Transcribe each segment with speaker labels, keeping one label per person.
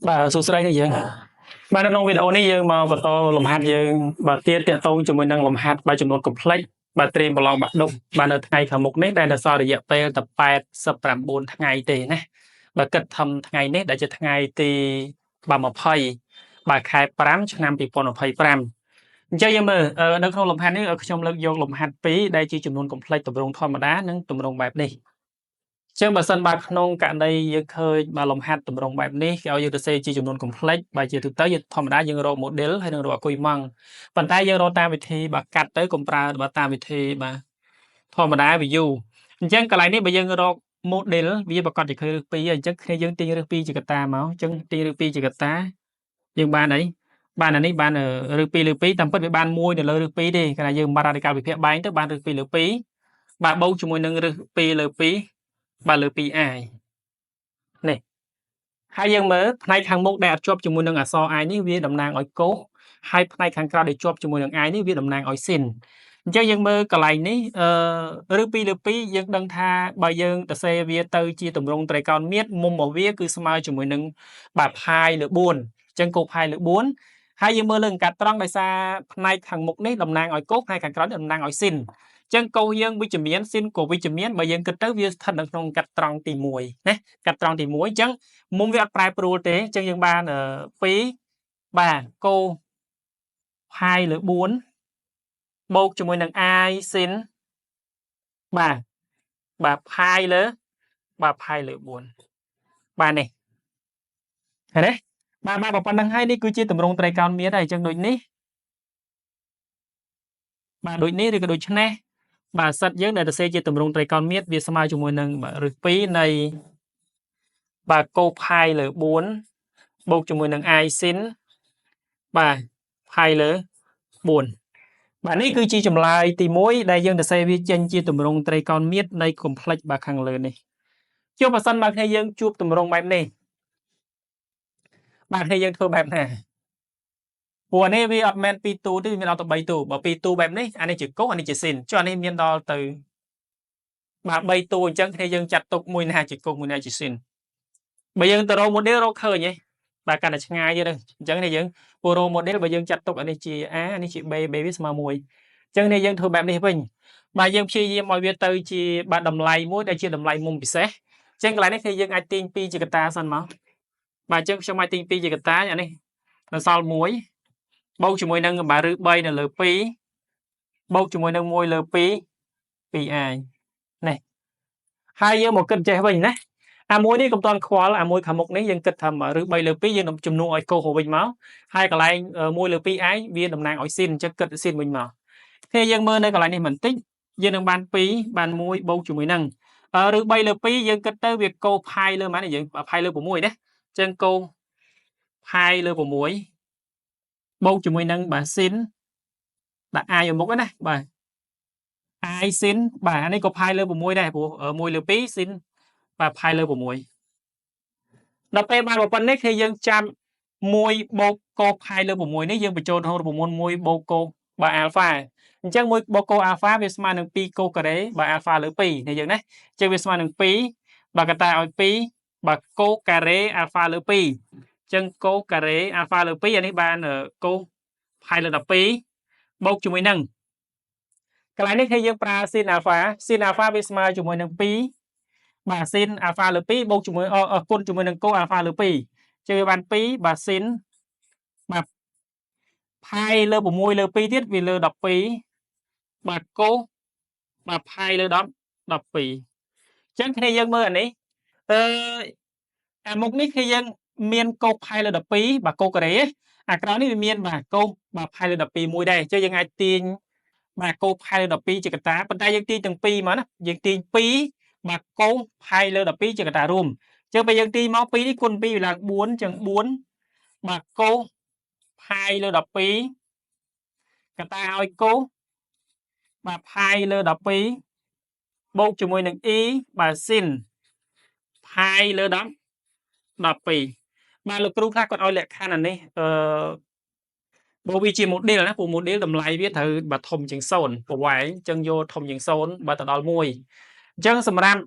Speaker 1: បាទសួស្តីនេះយើងបាទនៅក្នុងវីដេអូនេះយើងមកបន្តលំហាត់យើងបាទទៀតតាក់ទងជាមួយនឹងលំហាត់បាទចំនួន complex បាទត្រៀមប្រឡងបាក់ឌុបបាទនៅថ្ងៃខាងមុខនេះដែលនៅសល់រយៈពេលតែ89ថ្ងៃទេណាបាទគិតធំថ្ងៃនេះដែលជាថ្ងៃទីបាទ20បាទខែ5ឆ្នាំ2025អញ្ចឹងយើងមើលនៅក្នុងលំហាត់នេះខ្ញុំលើកយកលំហាត់2ដែលជាចំនួន complex ទម្រង់ធម្មតានិងទម្រង់បែបនេះចឹងបើសិនបើក្នុងករណីយើងឃើញបាទលំហាត់ទម្រង់បែបនេះគេឲ្យយើងទៅសេជាចំនួន complex បាទជាទូទៅយើងធម្មតាយើងរក module ហើយនឹងរក argument ប៉ុន្តែយើងរកតាមវិធីបាទកាត់ទៅកុំប្រើបាទតាមវិធីបាទធម្មតា view អញ្ចឹងកន្លែងនេះបើយើងរក module វាប្រកាសជាឃើញឫស2ហើយអញ្ចឹងគ្នាយើងទាញឫស2ជាកតាមកអញ្ចឹងទាញឫស2ជាកតាយើងបានអីបានអានេះបានឫស2លើ2តាមពិតវាបាន1នៅលើឫស2ទេកាលណាយើងបាត់ radical វិភាគបែងទៅបានឫស2លើ2បាទបូកជាមួយនឹងឫស2លើ2បាទលើ 2i នេះហើយយើងមើលផ្នែកខាងមុខដែលអត់ជាប់ជាមួយនឹងអក្សរ i នេះវាតំណាងឲ្យ cos ហើយផ្នែកខាងក្រៅដែលជាប់ជាមួយនឹង i នេះវាតំណាងឲ្យ sin អញ្ចឹងយើងមើលកន្លែងនេះអឺឬ2លើ2យើងដឹងថាបើយើងទៅសេវាទៅជាទម្រង់ត្រីកោណមាត្រមុំរបស់វាគឺស្មើជាមួយនឹងបាទផាយលើ4អញ្ចឹង cos ផាយលើ4ហើយយើងមើលលើអង្កាត់ត្រង់ដោយសារផ្នែកខាងមុខនេះតំណាងឲ្យ cos ផ្នែកខាងក្រោយនេះតំណាងឲ្យ sin ចឹង cos យើងវិជ្ជមាន sin ក៏វិជ្ជមានបើយើងគិតទៅវាស្ថិតនៅក្នុងកាត់ត្រង់ទី1ណាកាត់ត្រង់ទី1អញ្ចឹងមុំវាអត់ប្រែប្រួលទេអញ្ចឹងយើងបាន2បាទ cos ផាយលើ4បូកជាមួយនឹង i sin បាទបាទផាយលើបាទផាយលើ4បាទនេះឃើញទេបាទបាទប៉ុណ្្នឹងហើយនេះគឺជាទម្រង់ត្រីកោណមាត្រហើយអញ្ចឹងដូចនេះបាទដូចនេះឬក៏ដូចនេះបាទសិតយើងដែលសរសេរជាទម្រង់ត្រីកោណមាត្រវាស្មើជាមួយនឹងបាទឫស2នៃបាទ cos ផាយលើ4បូកជាមួយនឹង i sin បាទផាយលើ4បាទនេះគឺជាចម្លើយទី1ដែលយើងសរសេរវាចេញជាទម្រង់ត្រីកោណមាត្រនៃ complex បាទខាងលើនេះចុះបើសិនបើគ្នាយើងជួបទម្រង់បែបនេះបាទគ្នាយើងធ្វើបែបណាព្រោះអានេះវាអត់មែន2តួទេវាមានដល់ទៅ3តួបើ2តួបែបនេះអានេះជា cos អានេះជា sin ចុះអានេះមានដល់ទៅបាទ3តួអញ្ចឹងគ្នាយើងចាត់ទុកមួយណាជា cos មួយណាជា sin បើយើងទៅរក module រកឃើញហ៎បាទកាន់តែឆ្ងាយទៀតអញ្ចឹងនេះយើងពូរក module បើយើងចាត់ទុកអានេះជា A អានេះជា B B វាស្មើ1អញ្ចឹងនេះយើងធ្វើបែបនេះវិញបាទយើងព្យាយាមឲ្យវាទៅជាបាទតម្លៃមួយដែលជាតម្លៃមុំពិសេសអញ្ចឹងកន្លែងនេះគឺយើងអាចទាញ2ជាកតាសិនមកបាទអញ្ចឹងខ្ញុំអាចទាញ2ជាកតាអានេះនៅសល់1បូកជាមួយនឹងបាទឬ3នៅលើ2បូកជាមួយនឹង1លើ2 2i នេះហើយយើងមកគិតចេះវិញណាអាមួយនេះកុំទាន់ខ្វល់អាមួយខាងមុខនេះយើងគិតថាឬ3លើ2យើងជំនួសឲ្យ cos វិញមកហើយកន្លែង1លើ 2i វាតំណាងឲ្យ sin អញ្ចឹងគិត sin វិញមកគ្នាយើងមើលនៅកន្លែងនេះបន្តិចយើងនឹងបាន2បាន1បូកជាមួយនឹងឬ3លើ2យើងគិតទៅវា cos ផាយលើប៉ុន្មានយើងផាយលើ6ណាអញ្ចឹង cos ផាយលើ6បូកជាមួយនឹងបាទ sin ដាក់ i ឲ្យមុខណាបាទ i sin បាទអានេះក៏ផាយលើ6ដែរព្រោះ1លើ2 sin បាទផាយលើ6ដល់ពេលបានប៉ុណ្ណេះគឺយើងចាំ1បូក cos ផាយលើ6នេះយើងបញ្ចូលក្នុងរូបមន្ត1បូក cos បាទ alpha អញ្ចឹង1បូក cos alpha វាស្មើនឹង2 cos ការ៉េបាទ alpha លើ2នេះយើងណាអញ្ចឹងវាស្មើនឹង2បាទកតាឲ្យ2បាទ cos ការ៉េ alpha លើ2អញ្ចឹង cos ការ៉េ alpha លើ2អានេះបាន cos ផាយលើ12បូកជាមួយនឹងកន្លែងនេះគឺយើងប្រើ sin alpha sin alpha វាស្មើជាមួយនឹង2បាទ sin alpha លើ2បូកជាមួយគុណជាមួយនឹង cos alpha លើ2ជឿបាន2បាទ sin បាទផាយលើ6លើ2ទៀតវាលើ12បាទ cos បាទផាយលើ10 12អញ្ចឹងគ្នាយើងមើលអានេះអឺអាមុខនេះគឺយើងមាន cos ផាយលើ12បាទ cos ការ៉េអាក្រោយនេះវាមានបាទ cos បាទផាយលើ12មួយដែរអញ្ចឹងយើងអាចទាញបាទ cos ផាយលើ12ជាកតាប៉ុន្តែយើងទាញទាំងពីរមកណាយើងទាញ2បាទ cos ផាយលើ12ជាកតារួមអញ្ចឹងពេលយើងទាញមក2នេះគុណ2វាឡើង4អញ្ចឹង4បាទ cos ផាយលើ12កតាឲ្យ cos បាទផាយលើ12បូកជាមួយនឹង e បាទ sin ផាយលើ10 12បាទលោកគ្រូខ្លះគាត់ឲ្យលក្ខខណ្ឌអានេះអឺបើវាជា module ណាព្រោះ module តម្លៃវាត្រូវបាទធំជាង0ប្រវែងអញ្ចឹងយកធំជាង0បាទទៅដល់1អញ្ចឹងសម្រាប់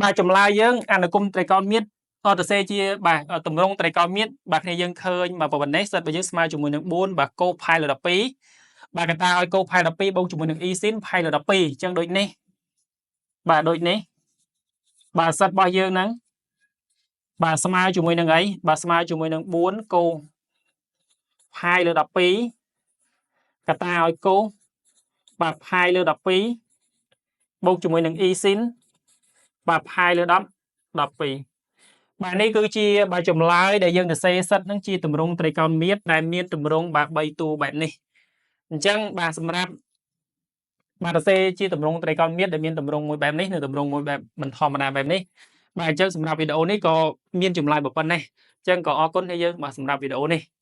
Speaker 1: បាទចម្លើយយើងអនុគមត្រីកោណមាត្រ តទៅសេជាបាទទម្រង់ត្រីកោណមាត្របាទគ្នាយើងឃើញបាទប៉ុណ្ណេះសិតបើយើងស្មើជាមួយនឹង4បាទកូផាយលើ12បាទកតាឲ្យកូផាយ12បូកជាមួយនឹង e ស៊ីនផាយលើ12អញ្ចឹងដូចនេះបាទដូចនេះបាទសិតរបស់យើងហ្នឹងបាទស្មើជាមួយនឹងអីបាទស្មើជាមួយនឹង4កូផាយលើ12កតាឲ្យកូបាទផាយលើ12បូកជាមួយនឹង e ស៊ីនបាទផាយលើ10 12បាទនេះគឺជាបាទចម្លើយដែលយើងទៅសេសិតហ្នឹងជាទម្រង់ត្រីកោណមាត្រដែលមានទម្រង់បាទ3តួបែបនេះអញ្ចឹងបាទសម្រាប់បាទសរសេរជាទម្រង់ត្រីកោណមាត្រដែលមានទម្រង់មួយបែបនេះនិងទម្រង់មួយបែបមិនធម្មតាបែបនេះបាទអញ្ចឹងសម្រាប់វីដេអូនេះក៏មានចម្លើយប៉ុណ្ណេះអញ្ចឹងក៏អរគុណឲ្យយើងបាទសម្រាប់វីដេអូនេះ។